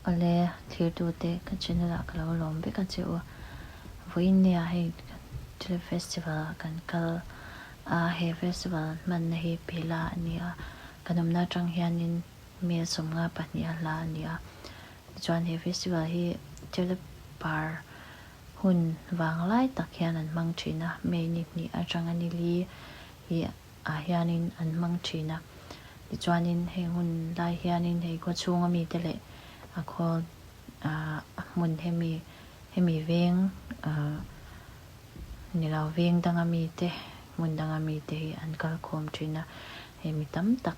Awle, thlirtute ka channel ah ka lo lawm vek a che u. Vawiin nia hei Tulip Festival ah kan kal a, he festival hmanna hi Pela a ni a, kan awmna atang hianin mel 52 a hla a ni a. Tichuan he festival hi Tulip par hun vanglai tak hian an hmang thin a, May ni hnih atanga ni li hi ah hianin an hmang thin a, tichuanin heng hun lai hianin hei khaw chhunga mite leh a khaw ah a hmun hemi hemi veng ah ni lo veng danga mite hmun danga mite hi an kal khawm thin a, hei mi tam tak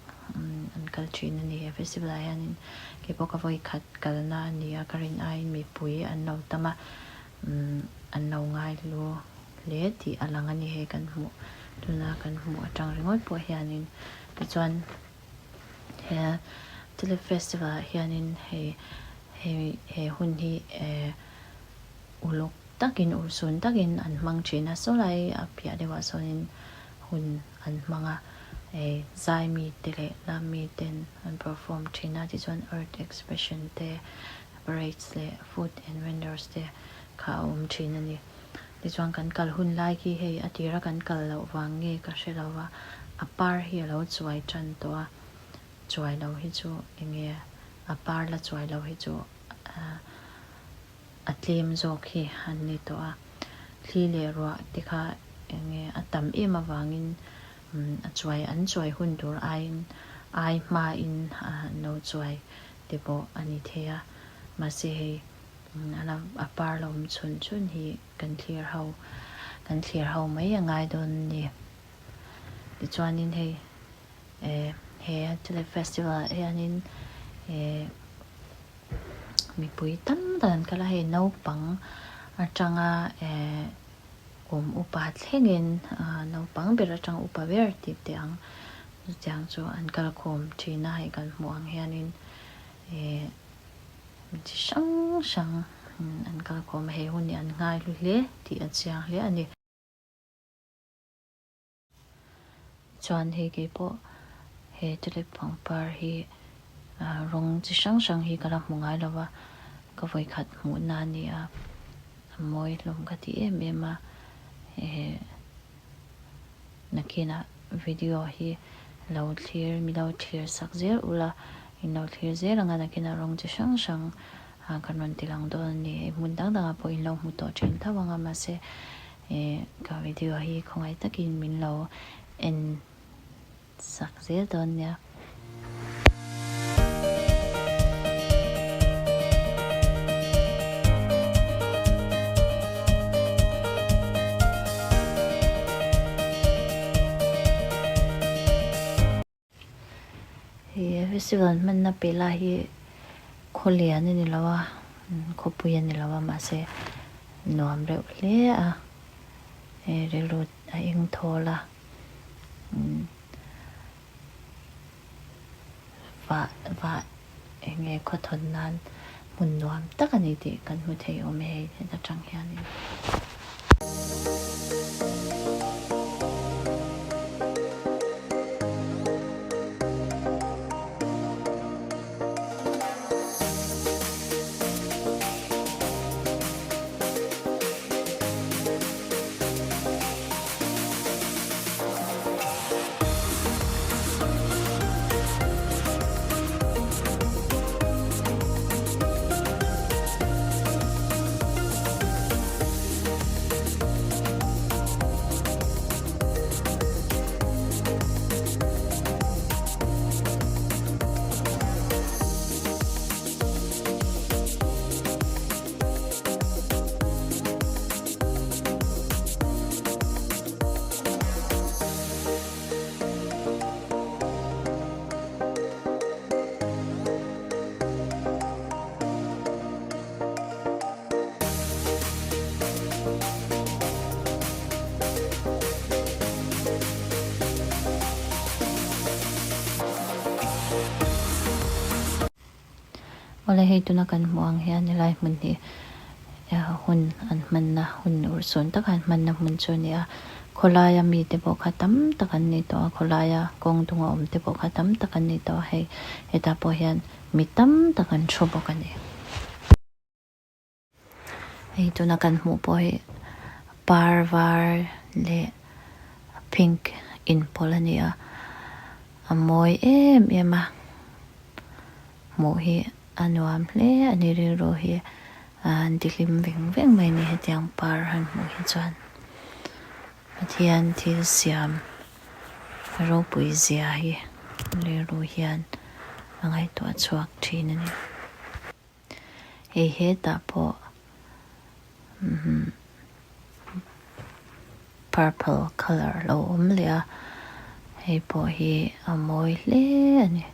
an kal thin a ni. He festival ah hianin kei pawh ka vawi khat kalna a ni a, ka rin aiin mipui an lo tam a, an lo ngai hlu hle tih a lang a ni hei kan hmuh tuna kan hmuh atang ringawt pawh hianin tichuan he tulip festival ah hianin hei hei he hun hi eh uluk takin urhsun takin an hmang thin a saw lai a piah deuh ah sawnin hun an hmang a eh zai mi te leh lam mi ten an perform thin a tichuan earth expression te parades leh food and vendors te kha a awm thin a ni. Tichuan kan kal hun lai khi hei a tira kan kal loh vang nge ka hre lo va, a par hi a lo chuai tan tawh a, chuai lo hi chu eng nge a par la chuai lo hi chu a tlem zawk hi an ni tawh a, thli leh ruah te kha eng nge a tam em avangin a chuai an chuai hun tur aiin ai hmain an lo chuai te pawh a ni thei a, mahse hei A par lo awm chhun chhun hi kan thlir ho kan thlir ho mai a ngai dawn a ni. Tichuanin hei eh he Tulip Festival ah hianin eh mipui tam tak an kal a, hei naupang atanga eh kum upa thlengin naupang ber atanga upa ber tih teh ang chutiang chu an kal khawm thin a, hei kan hmuh ang hianin eh. Mi chi hrang hrang an kal khawm a, hei hun hi an nghai hlu hle tih a chiang hle a ni. Chuan hei kei pawh he tulip pangpar hi rawng chi hrang hrang hi ka la hmu ngai lo va, ka vawikhat hmuhna a ni a, a mawi hlawm ka ti em em a, he. Nakinah video hi lo thlir mi lo thlir sak zel ula, in lo thlir zel anga nakinah rawng chi hrang hrang kan rawn ti lang dawn a ni. Hei hmun dang dangah pawh in lo hmu tawh thin tho anga mahse eh ka video hi khawngaih takin min lo en sak zel dawn nia. He festival hmanna pe lai hi khaw lian a ni lo a, khawpui a ni lo a mahse nuam reuh hle a, he rilru a eng thawl a. Vah vah eng nge khawthawn nan hmun nuam tak a ni tih kan hmu thei awm e hei heta tang hianin. Awle hei tuna kan hmuh ang hian helai hmun hi hun an hmanna hun urhsun taka an hmanna hmun chu a ni a, khawlaia mite pawh kha tam tak an ni tawh a, khawlaia kawng dunga awm te pawh kha tam tak an ni tawh a, hei hetah pawh hian mi tam tak an thu bawk a ni. Hei tuna kan hmuh pawh hi par var leh pink inpawlh a ni a a mawi em em a hmuh hi a nuam hle a ni rilru hi an ti hlim veng veng mai a ni hetiang par han hmuh hi chuan Pathian thil siam ropui zia hi rilru hian a ngaihtuah chhuak thin a ni. Hei hetah pawh purple colour lo awm leh a, hei pawh hi a mawi hle a ni.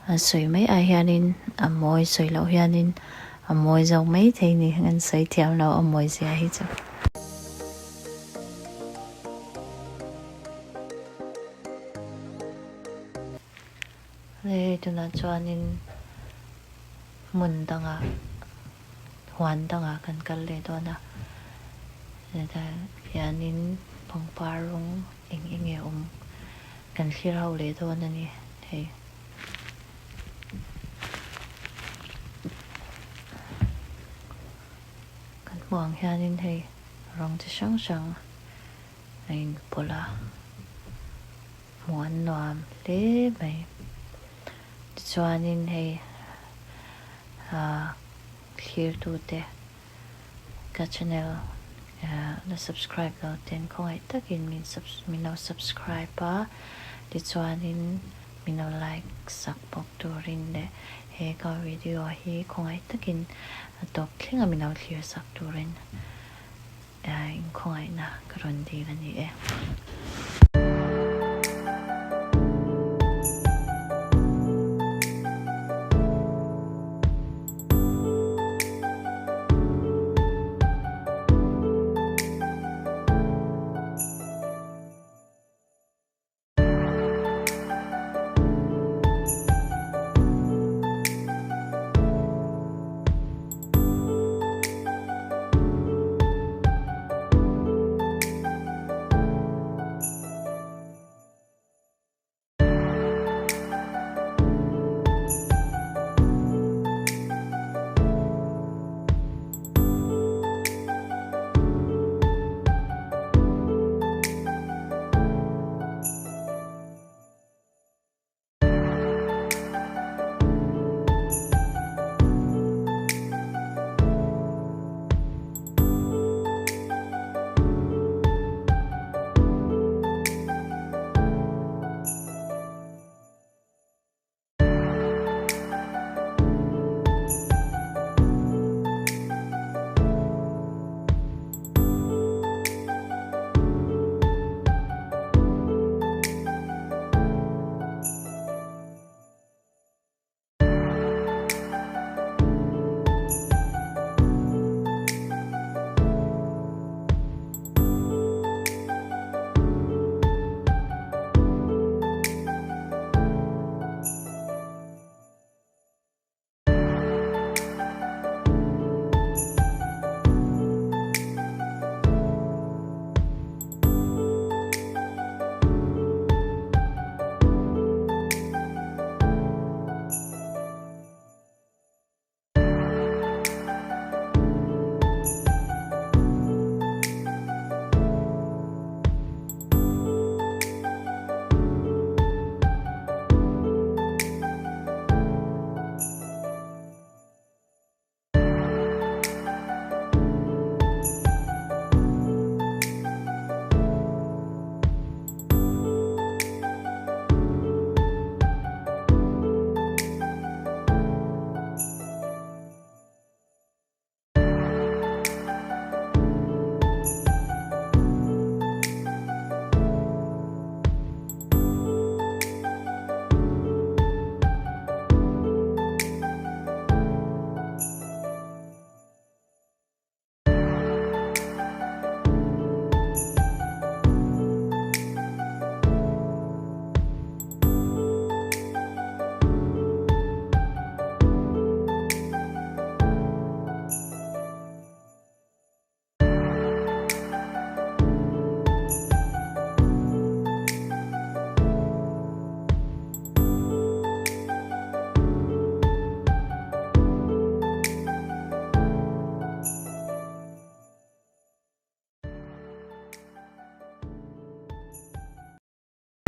A sawi mai ai hianin a mawi sawi loh hianin a mawi zawk mai thei ni an sawi thiam lo a mawi zia hi chu. Hei tunah chuanin hmun dangah huan dangah kan kal leh dawn a hetah hianin pangpar rawng eng eng nge awm kan thlir ho leh dawn a ni hei. Kan hmuh ang hianin hei rawng chi hrang hrang a inpawlh a. Hmuh an nuam hle mai. Tichuanin hei ah thlirtute ka channel la subscribe lo ten khawngaih takin min min lo subscribe a, tichuanin min lo like sak bawk turin leh he ka video hi khawngaih takin a tawp thlenga min lo thlir sak turin Inkhawngaihna ka rawn dil a ni e.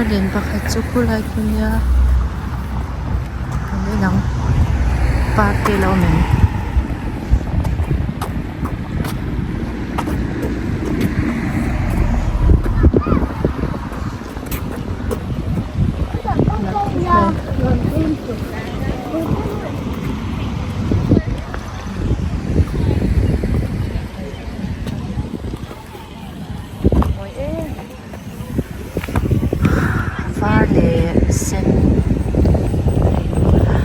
Garden pakhat chu khulai khu nia kan en ang park te a lo awm em. A var leh sen a inpawlh a.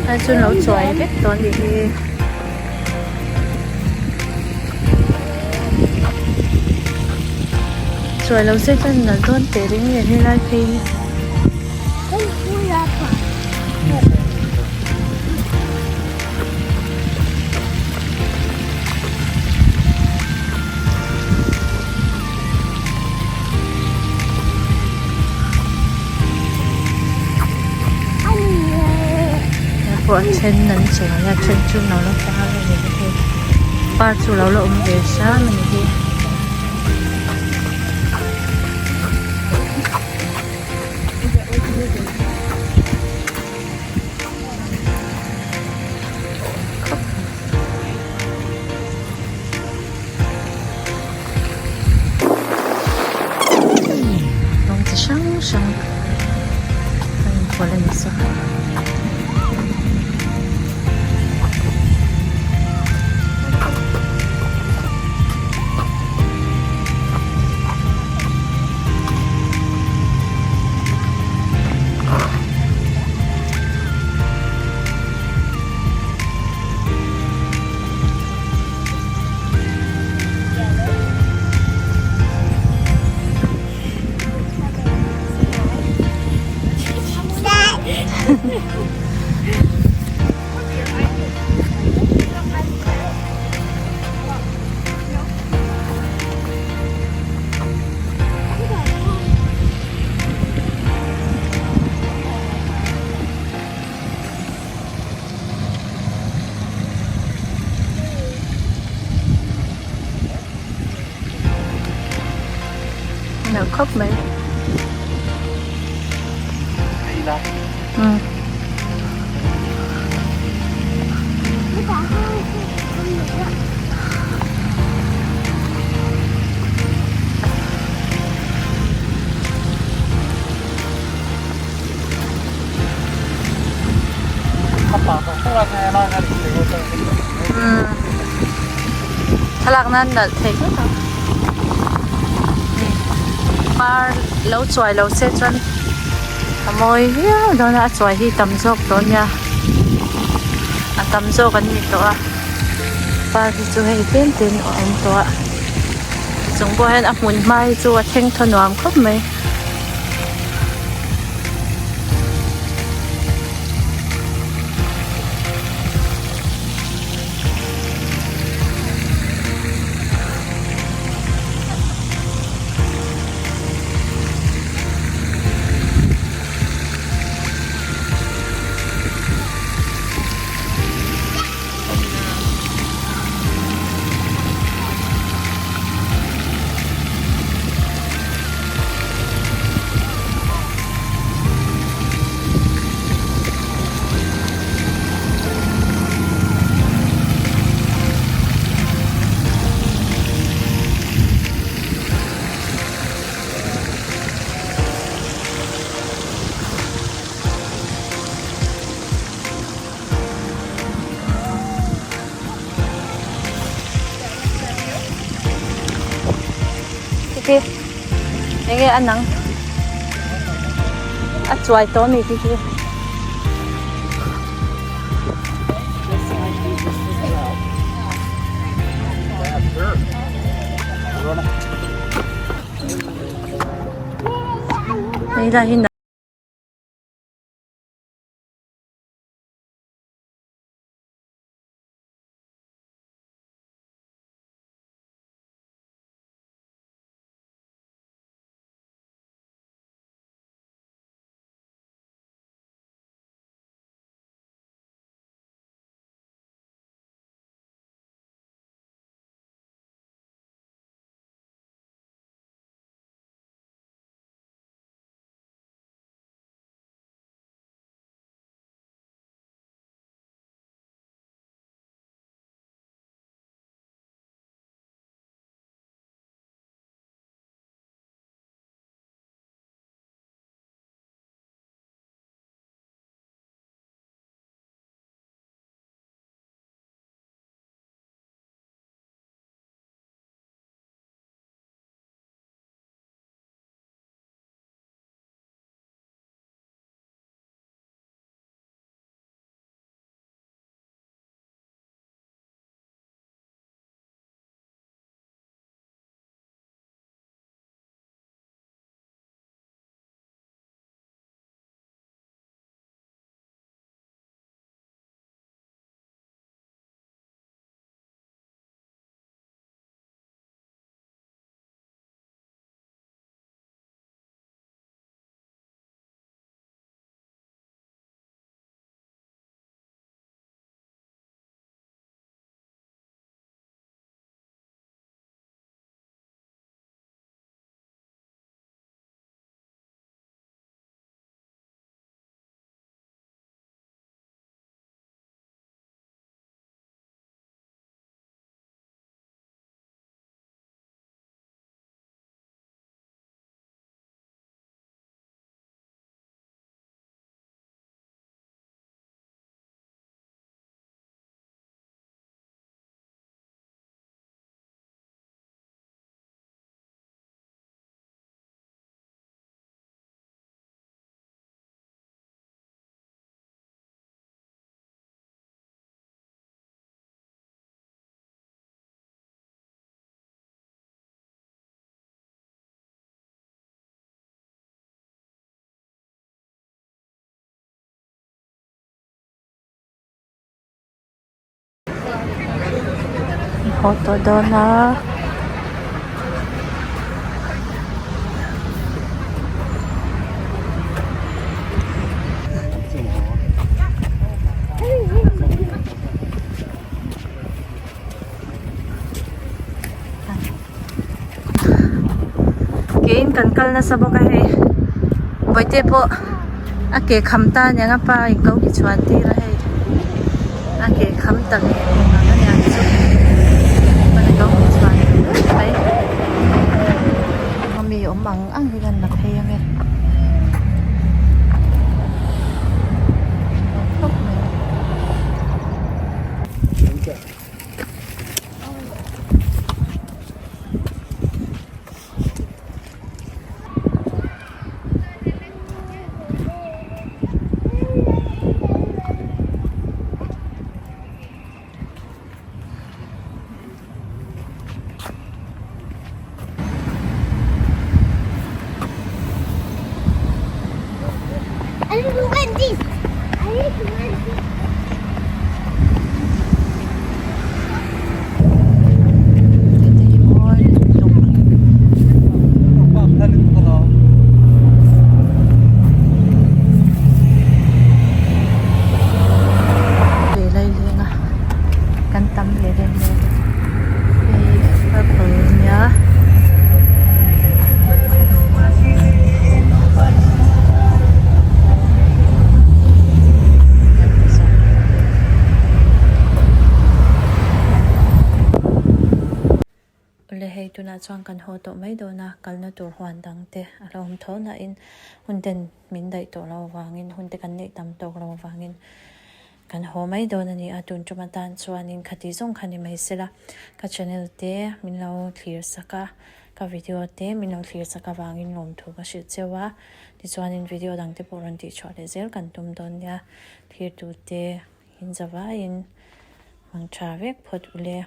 Lai chuan lo chuai vek tawh a nih hi. Chuai lo se chuan nalh dawn teh reng nge helai phei hi. Pawh a then an chuai a then chu lo la par a ni hei par chu lo la awm ve hram a ni hi. Rawng chi hrang hrang a inpawlh a ni zawk a. Nalh khawp mai. Umm. Thlalak nan nalh thei khawp ang par lo chuai lo se chuan a mawi viau dawn a a chuai hi tam zawk tawh ania a tam zawk an ni tawh a par hi chu hei tlem tlem a awm tawh a chung pawh hian a hmun hma hi chu a thleng thaw nuam khawp mai. khi enge a nang a chuai tawh a ni khi khi. Hei lai hi. Haw tawh dawn a. Keiin kan kal nasa bawk a hei bawihte pawh a ke kham ta aniang a pa in ko ki chhuan tir a hei a ke kham ta ngei ang aniang chu pawn ko ki chhuan mai mi awm ang ang hi kan la phei ange. Kan tam ve reng mai hei purple ania. Awle hei tunah chuan kan haw tawh mai dawn a kalna tur huan dang te a lo awm tho nain hun ten min daih tawh lo avangin hun te kan neih tam tawk lo avangin kan haw mai dawn a ni a tun tum atan chuanin khati zawng kha ni mai sela ka channel te min lo thlir sak a. Ka video te min lo thlir chak avangin lawmthu ka hrilh cheu a, tichuanin video dang te pawh rawn tihchhuah leh zel kan tum dawn nia. Thirtute in zavaiin mang tha vek phawt ule.